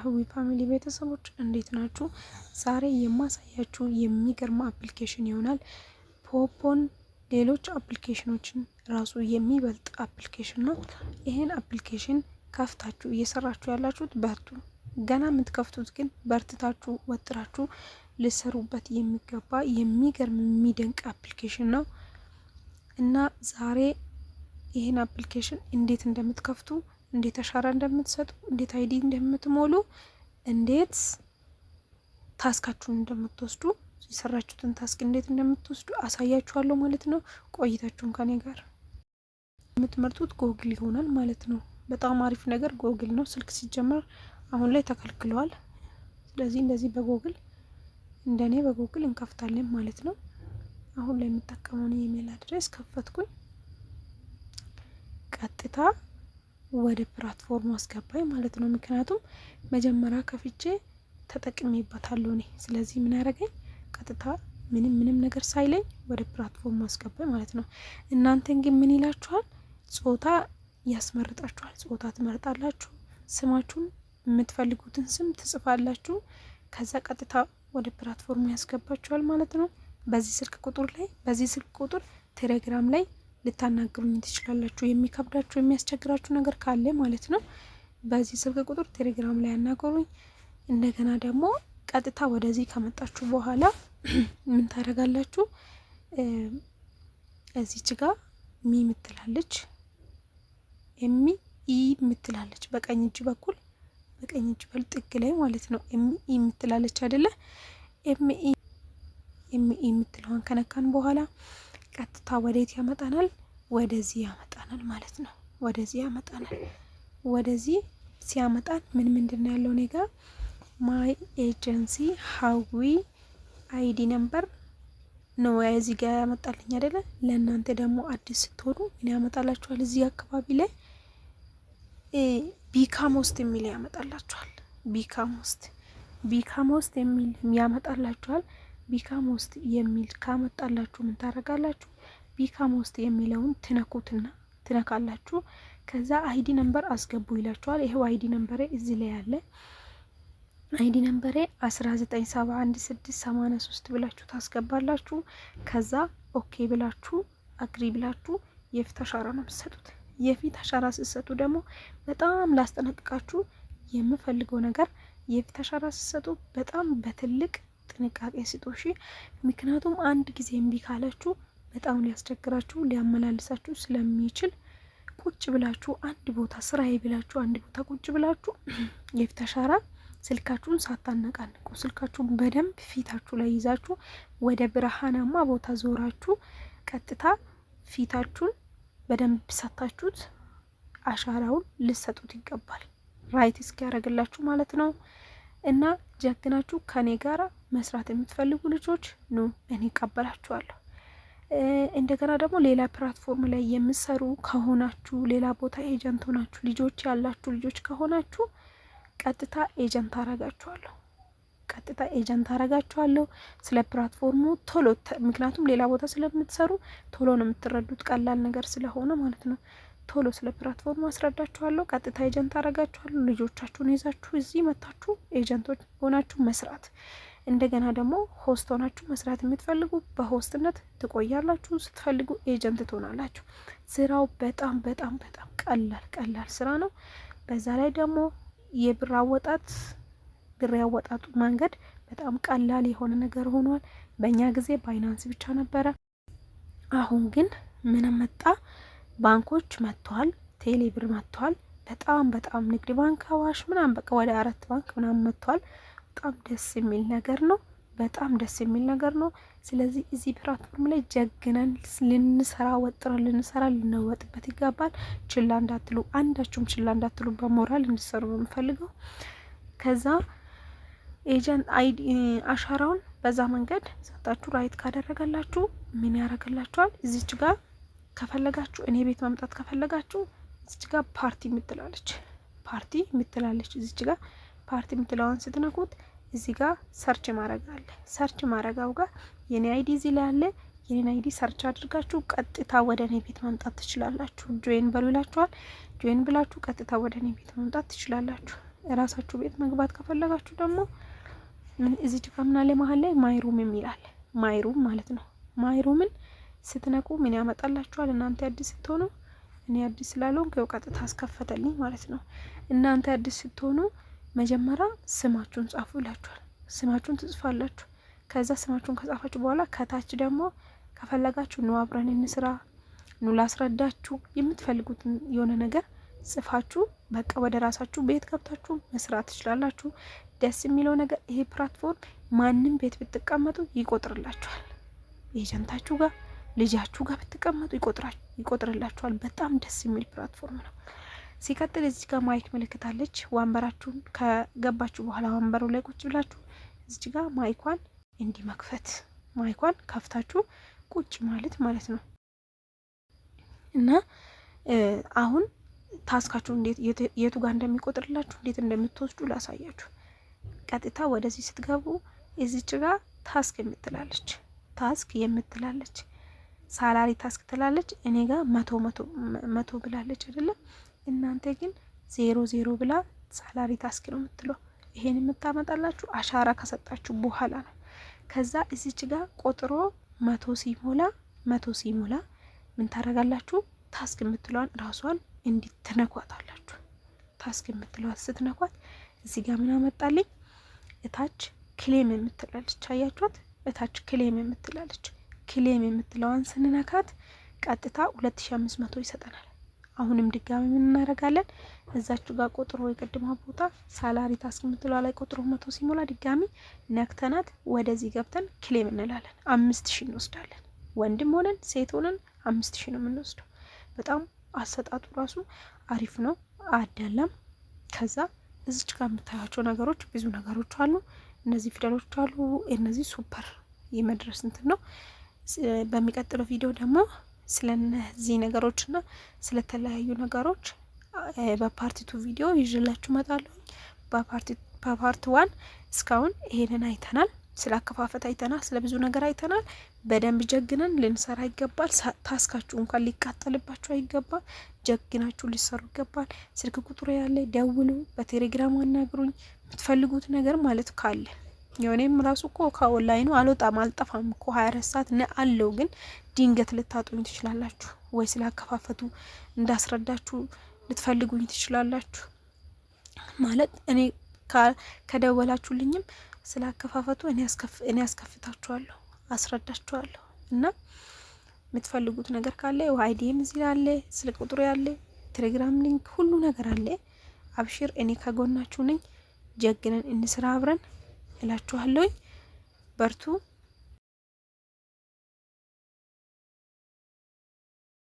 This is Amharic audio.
ህዊ family ቤተሰቦች እንዴት ናችሁ? ዛሬ የማሳያችሁ የሚገርም application ይሆናል። ፖፖን ሌሎች application ኖችን ራሱ የሚበልጥ application ነው። ይህን application ከፍታችሁ እየሰራችሁ ያላችሁት በርቱ። ገና የምትከፍቱት ግን በርትታችሁ ወጥራችሁ ልሰሩበት የሚገባ የሚገርም የሚደንቅ application ነው እና ዛሬ ይህን application እንዴት እንደምትከፍቱ፣ እንዴት አሻራ እንደምትሰጡ፣ እንዴት ID እንደምትሞሉ፣ እንዴት task ኣችሁን እንደምትወስዱ፣ የሰራችሁትን task እንዴት እንደምትወስዱ አሳያችኋለሁ ማለት ነው። ቆይታችሁን ከኔ ጋር የምትመርጡት ጎግል ይሆናል ማለት ነው። በጣም አሪፍ ነገር ጎግል ነው። ስልክ ሲጀመር አሁን ላይ ተከልክለዋል። ስለዚህ እንደዚህ በጎግል እንደኔ በጎግል እንከፍታለን ማለት ነው። አሁን ላይ የምጠቀመውን የ email address ከፈትኩኝ። ቀጥታ ወደ platform ኡ አስገባኝ ማለት ነው። ምክንያቱም መጀመሪያ ከፍቼ ተጠቅሜበታለሁ እኔ። ስለዚህ ምን ያደረገኝ ቀጥታ ምንም ምንም ነገር ሳይለኝ ወደ platform ኡ አስገባኝ ማለት ነው። እናንተን ግን ምን ይላችኋል? ጾታ ያስመርጣችኋል። ጾታ ትመርጣላችሁ። ስማችሁን የምትፈልጉትን ስም ትጽፋላችሁ። ከዛ ቀጥታ ወደ platform ኡ ያስገባችኋል ማለት ነው። በዚህ ስልክ ቁጥር ላይ በዚህ ስልክ ቁጥር ቴሌግራም ላይ ልታናግሩኝ ትችላላችሁ። የሚከብዳችሁ የሚያስቸግራችሁ ነገር ካለ ማለት ነው። በዚህ ስልክ ቁጥር ቴሌግራም ላይ ያናግሩኝ። እንደገና ደግሞ ቀጥታ ወደዚህ ከመጣችሁ በኋላ ምን ታደርጋላችሁ? እዚች ጋ me ምትላለች፣ M E ምትላለች በቀኝ እጅ በኩል በቀኝ እጅ በል ጥግ ላይ ማለት ነው። M E ምትላለች አይደለ? M E M E የምትለዋን ከነካን በኋላ ቀጥታ ወዴት ያመጣናል? ወደዚህ ያመጣናል ማለት ነው። ወደዚህ ያመጣናል። ወደዚህ ሲያመጣን ምን ምንድን ነው ያለው? እኔ ጋ my agency ሀዊ ID number ነው እዚህ ጋር ያመጣልኝ አይደለ? ለእናንተ ደግሞ አዲስ ስትሆኑ ምን ያመጣላችኋል? እዚህ አካባቢ ላይ become host የሚል ያመጣላችኋል። Become host፣ become host የሚል ያመጣላችኋል። Become host የሚል ካመጣላችሁ ምን ታደርጋላችሁ? Become host የሚለውን ትነኩትና ትነካላችሁ። ከዛ ID number አስገቡ ይላችኋል። ይሄው ID number ኤ እዚህ ላይ ያለ ID number ኤ 1971 683 ብላችሁ ታስገባላችሁ። ከዛ okay ብላችሁ agree ብላችሁ የፊት አሻራ ነው የምትሰጡት። የፊት አሻራ ስትሰጡ ደግሞ በጣም ላስጠነቅቃችሁ የምፈልገው ነገር የፊት አሻራ ስትሰጡ በጣም በትልቅ ጥንቃቄ ስጡ። እሺ፣ ምክንያቱም አንድ ጊዜ እምቢ ካላችሁ በጣም ሊያስቸግራችሁ ሊያመላልሳችሁ ስለሚችል ቁጭ ብላችሁ አንድ ቦታ ስራዬ ብላችሁ አንድ ቦታ ቁጭ ብላችሁ የፊት አሻራ ስልካችሁን ሳታነቃንቁ ስልካችሁን በደንብ ፊታችሁ ላይ ይዛችሁ ወደ ብርሃናማ ቦታ ዞራችሁ ቀጥታ ፊታችሁን በደንብ ሰታችሁት አሻራውን ልሰጡት ይገባል። Right እስኪያደርግላችሁ ማለት ነው። እና ጀግናችሁ ከኔ ጋር መስራት የምትፈልጉ ልጆች ኑ፣ እኔ እቀበላችኋለሁ። እንደገና ደግሞ ሌላ platform ላይ የምትሰሩ ከሆናችሁ፣ ሌላ ቦታ agent ሆናችሁ ልጆች ያላችሁ ልጆች ከሆናችሁ ቀጥታ agent አረጋችኋለሁ። ቀጥታ agent አረጋችኋለሁ። ስለ platform ኡ ቶሎ፣ ምክንያቱም ሌላ ቦታ ስለምትሰሩ ቶሎ ነው የምትረዱት፣ ቀላል ነገር ስለሆነ ማለት ነው። ቶሎ ስለ platform ኡ አስረዳችኋለሁ። ቀጥታ agent አረጋችኋለሁ። ልጆቻችሁን ይዛችሁ እዚህ መታችሁ agent ኦች ሆናችሁ መስራት፣ እንደገና ደግሞ host ሆናችሁ መስራት የምትፈልጉ በ host ነት ትቆያላችሁ። ስትፈልጉ agent ትሆናላችሁ። ስራው በጣም በጣም በጣም ቀላል ቀላል ስራ ነው። በዛ ላይ ደግሞ የብር አወጣት ብር ያወጣጡ መንገድ በጣም ቀላል የሆነ ነገር ሆኗል። በእኛ ጊዜ ባይናንስ ብቻ ነበረ። አሁን ግን ምን መጣ? ባንኮች መጥተዋል። ቴሌ ብር መጥተዋል። በጣም በጣም ንግድ ባንክ፣ አዋሽ ምናምን በቃ ወደ አራት ባንክ ምናምን መጥተዋል። በጣም ደስ የሚል ነገር ነው። በጣም ደስ የሚል ነገር ነው። ስለዚህ እዚህ platform ላይ ጀግነን ልንሰራ ወጥረን ልንሰራ ልንወጥበት ይገባል። ችላ እንዳትሉ፣ አንዳችሁም ችላ እንዳትሉ፣ በሞራል እንዲሰሩ ነው የምፈልገው። ከዛ agent ID አሻራውን በዛ መንገድ ሰጣችሁ right ካደረገላችሁ ምን ያደረግላችኋል? እዚች ጋር ከፈለጋችሁ እኔ ቤት መምጣት ከፈለጋችሁ እዚች ጋር ፓርቲ የምትላለች፣ ፓርቲ የምትላለች እዚች ጋር ፓርቲ የምትለዋን ስትነኩት እዚህ ጋር search ማድረግ አለ። Search ማድረጋው ጋር የኔ ID እዚህ ላይ አለ። የኔን ID search አድርጋችሁ ቀጥታ ወደ እኔ ቤት መምጣት ትችላላችሁ። Join በሉ ይላችኋል። Join ብላችሁ ቀጥታ ወደ እኔ ቤት መምጣት ትችላላችሁ። ራሳችሁ ቤት መግባት ከፈለጋችሁ ደግሞ ምን እዚች ጋር ምን አለ መሀል ላይ my room የሚል አለ። My room ማለት ነው። My room ን ስትነኩ ምን ያመጣላችኋል? እናንተ አዲስ ስትሆኑ፣ እኔ አዲስ ስላልሆንኩ ያው ቀጥታ አስከፈተልኝ ማለት ነው። እናንተ አዲስ ስትሆኑ መጀመሪያ ስማችሁን ጻፉ ይላችኋል። ስማችሁን ትጽፋላችሁ። ከዛ ስማችሁን ከጻፋችሁ በኋላ ከታች ደግሞ ከፈለጋችሁ ኑ አብረን እንስራ፣ ኑ ላስረዳችሁ፣ የምትፈልጉትን የሆነ ነገር ጽፋችሁ በቃ ወደ ራሳችሁ ቤት ገብታችሁ መስራት ትችላላችሁ። ደስ የሚለው ነገር ይሄ platform ማንም ቤት ብትቀመጡ ይቆጥርላችኋል። Agent ኣችሁ ጋር፣ ልጃችሁ ጋር ብትቀመጡ ይቆጥርላችኋል። በጣም ደስ የሚል platform ነው። ሲቀጥል እዚህ ጋር mic ምልክት አለች። ወንበራችሁን ከገባችሁ በኋላ ወንበሩ ላይ ቁጭ ብላችሁ እዚች ጋር mic ኳን እንዲህ መክፈት፣ mic ኳን ከፍታችሁ ቁጭ ማለት ማለት ነው። እና አሁን task ኣችሁ እንዴት የቱ ጋር እንደሚቆጥርላችሁ፣ እንዴት እንደምትወስዱ ላሳያችሁ። ቀጥታ ወደዚህ ስትገቡ እዚች ጋር task የምትላለች፣ task የምትላለች፣ salary task ትላለች። እኔ ጋር 100 100 100 ብላለች አይደለም። እናንተ ግን 0 0 ብላ salary task ነው የምትለው። ይሄን የምታመጣላችሁ አሻራ ከሰጣችሁ በኋላ ነው። ከዛ እዚች ጋር ቆጥሮ 100 ሲሞላ፣ 100 ሲሞላ ምን ታደርጋላችሁ? Task የምትለዋን ራሷን እንዲትነኳታላችሁ። Task የምትለዋን ስትነኳት እዚህ ጋር ምን አመጣልኝ? እታች claim የምትላለች፣ አያችኋት? እታች claim የምትላለች። Claim የምትለዋን ስንነካት ቀጥታ 2500 ይሰጠናል። አሁንም ድጋሚ ምን እናደርጋለን? እዛችሁ ጋር ቆጥሮ የቅድሟ ቦታ salary task የምትለዋ ላይ ቆጥሮ 100 ሲሞላ ድጋሚ ነክተናት ወደዚህ ገብተን claim እንላለን። 5000 እንወስዳለን። ወንድም ሆነን ሴት ሆነን 5000 ነው የምንወስደው። በጣም አሰጣጡ ራሱ አሪፍ ነው፣ አያዳላም። ከዛ እዚች ጋር የምታያቸው ነገሮች ብዙ ነገሮች አሉ። እነዚህ ፊደሎች አሉ። እነዚህ super የመድረስ እንትን ነው። በሚቀጥለው ቪዲዮ ደግሞ ስለነዚህ ነገሮችና ስለተለያዩ ነገሮች በ part 2 ቪዲዮ ይዤላችሁ እመጣለሁ። በ part 1 እስካሁን ይሄንን አይተናል። ስለ አከፋፈት አይተናል። ስለ ብዙ ነገር አይተናል። በደንብ ጀግነን ልንሰራ ይገባል። Task ኣችሁ እንኳን ሊቃጠልባችሁ አይገባም። ጀግናችሁ ሊሰሩ ይገባል። ስልክ ቁጥሩ ያለ ደውሉ፣ በቴሌግራም አናግሩኝ። የምትፈልጉት ነገር ማለት ካለ የሆኔም ራሱ እኮ ከኦንላይኑ አልወጣም፣ አልጠፋም እኮ፣ 24 ሰዓት ነ አለው። ግን ድንገት ልታጡኝ ትችላላችሁ ወይ ስለ አከፋፈቱ እንዳስረዳችሁ ልትፈልጉኝ ትችላላችሁ። ማለት እኔ ከደወላችሁልኝም ስለ አከፋፈቱ እኔ አስከፍታችኋለሁ፣ አስረዳችኋለሁ። እና የምትፈልጉት ነገር ካለ ID ም እዚህ አለ፣ ስልክ ቁጥሩ ያለ፣ ቴሌግራም link ሁሉ ነገር አለ። አብሽር፣ እኔ ከጎናችሁ ነኝ። ጀግነን እንስራ አብረን እላችኋለሁኝ። በርቱ።